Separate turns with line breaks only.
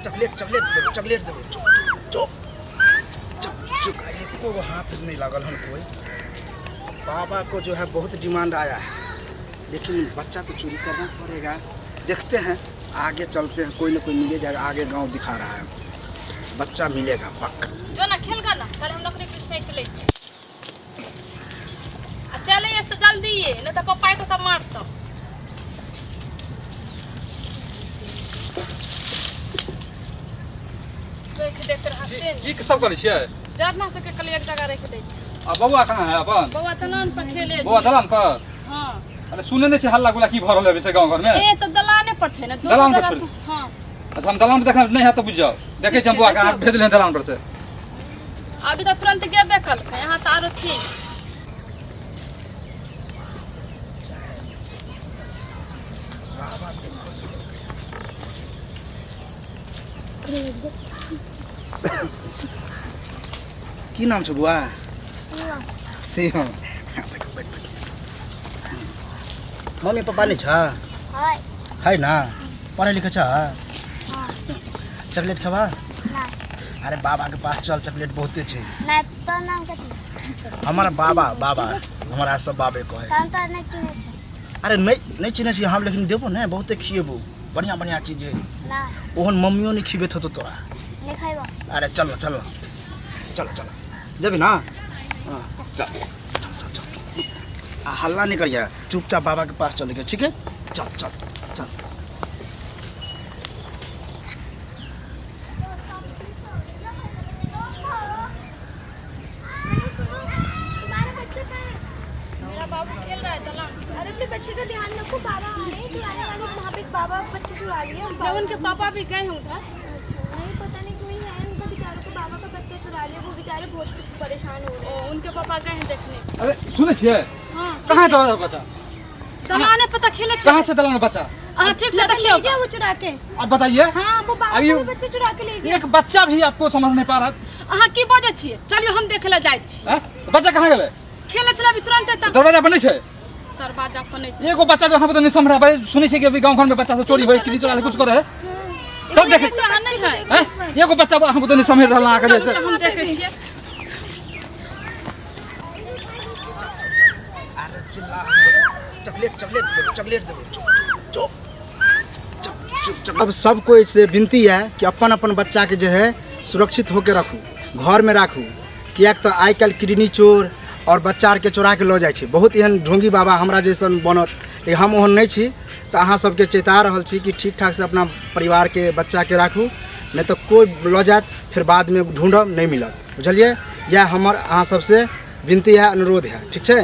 Chocolate chocolate देबो, chocolate देबो। चुप चुप चुप चुप चुप। एको गो हाथ नहीं लागल हन कोई। बाबा को जो है बहुत डिमांड आया है, लेकिन बच्चा तो चोरी करना पड़ेगा। देखते हैं, आगे चलते हैं, कोई ना कोई मिले जाएगा। आगे गांव दिखा रहा है, बच्चा मिलेगा पक्का।
जो ना खेल ना, ताले हम लकड़ी के फेंक लै छी आ चले से जल्दी, ये नहीं तो पप्पा तो सब मारतो। रख देते रहते।
की सब करै छियै?
जरना सबके कहलियै एक जगह रख दै छी।
आ बौआ कहाँ है अपन?
बौआ दलान पर खेले।
बौआ दलान पर?
हाँ।
अरे सुने नहीं छै हल्ला गुल्ला की भऽ रहल है से गाँव घर में?
ए तऽ दलाने पर छै ने।
दलान पर
जगह
छोड़।
हाँ।
अच्छा, हम दलान पर देखना नहीं है तो बुझ जाओ। देखै छी हम बौआ के, अहाँ भेज देलियै दलान पर से।
अभी तऽ तुरंत गेबे कलकै, यहाँ तऽ आरो छी।
बाबा के खुश हो गए। की नाम छौ बुआ? सिंह। बैठ बैठ बैठ। मम्मी पापा नहीं छ? है ना? पढ़े लिखे छ? चॉकलेट खेबा? अरे बाबा के पास चल, चॉकलेट बहुते छै।
नहीं, तोर नाम कथी?
हमारा बाबा, बाबा हमारा सब बाबे कहे।
हम तो नहीं चिन्है छी।
अरे नहीं, नहीं चिन्है छी हम, लेकिन देबो ने, बहुते खिएबो, बढ़िया बढ़िया चीज है।
नहीं।
ओहन मम्मियो नहीं खिबेत होतो तोरा।
नहीं खैबो।
अरे चलो चलो चलो चलो, जेबी ना? हाँ चल चल चल चल। आ हल्ला नहीं करिए, चुपचाप बाबा के पास चले गए, ठीक है? चल चल चल।
सुनो सुनो, तुम्हारा बच्चा कहाँ है?
मेरा बाबू खेल रहा है दलान।
अरे अपने बच्चे का ध्यान रखो, बाबा आ रहे हैं चुराने वाले। वहाँ पे एक बाबा बच्चे चुरा लिए हम।
नहीं, उनके पापा भी गए हैं उधर।
अच्छा, नहीं पता नहीं क्यों ही है, उनका बेचारों को बाबा का बच्चा चुरा लिया, वो बेचारे बहुत परेशान हो रहे हैं।
ओ, उनके पापा गए हैं देखने।
अरे सुनै छियै?
हाँ।
कहाँ है तोरा बच्चा?
दलाने पर तऽ खेले छै।
कहाँ छै दलान बच्चा?
अहाँ ठीक से
ले
देखियौ।
गया वो चुरा के।
अब बताइए।
हाँ, वो बाबा
अभी
का भी बच्चा चुरा के ले गया।
एक बच्चा भी आपको समझ नहीं पा रहा।
अहाँ की बजै छियै? चलियौ, हम देखे लए जाइ छी।
हैं? बच्चा कहाँ गेलै?
खेले छलै अभी तुरंते तऽ।
दरवाजा पर नहीं छै?
दरवाजा पर नहि छै।
एगो बच्चा जो हम तो नहीं समझ रहा भाई। सुनै छियै कि अभी गाँव घर में बच्चा सब चोरी होय, किनी चोरा कुछ करे है, तब
देखै
देखे
छियै अहाँ नहि है।
हैं? एगो बच्चा हम तो नहीं समझ रहल अहाँके
चलू
जैसे।
तऽ हम देखै छियै।
अरे चिल्ला, चॉकलेट चॉकलेट देबो, चॉकलेट देबो। चुप चुप चुप चुप चुप। अब सब कोई से विनती है कि अपन अपन बच्चा के जो है सुरक्षित होके रखू, घर में राखू, किएक तऽ आइ काल्हि किडनी चोर और बच्चा आरके चोरा के लऽ जाइ छै। बहुत एहन ढोंगी बाबा हमरा जैसन बनत, लेकिन हम ओहन नहि छी। तऽ अहाँ सबके चेता रहल छी कि ठीक ठाक से अपना परिवारके बच्चाके राखू, नहि तऽ कोइ लऽ जायत, फेर बादमे ढूँढब नहि मिलत। बुझलियै? इएह हमर अहाँ सबसे विनती है, अनुरोध है। ठीक छै?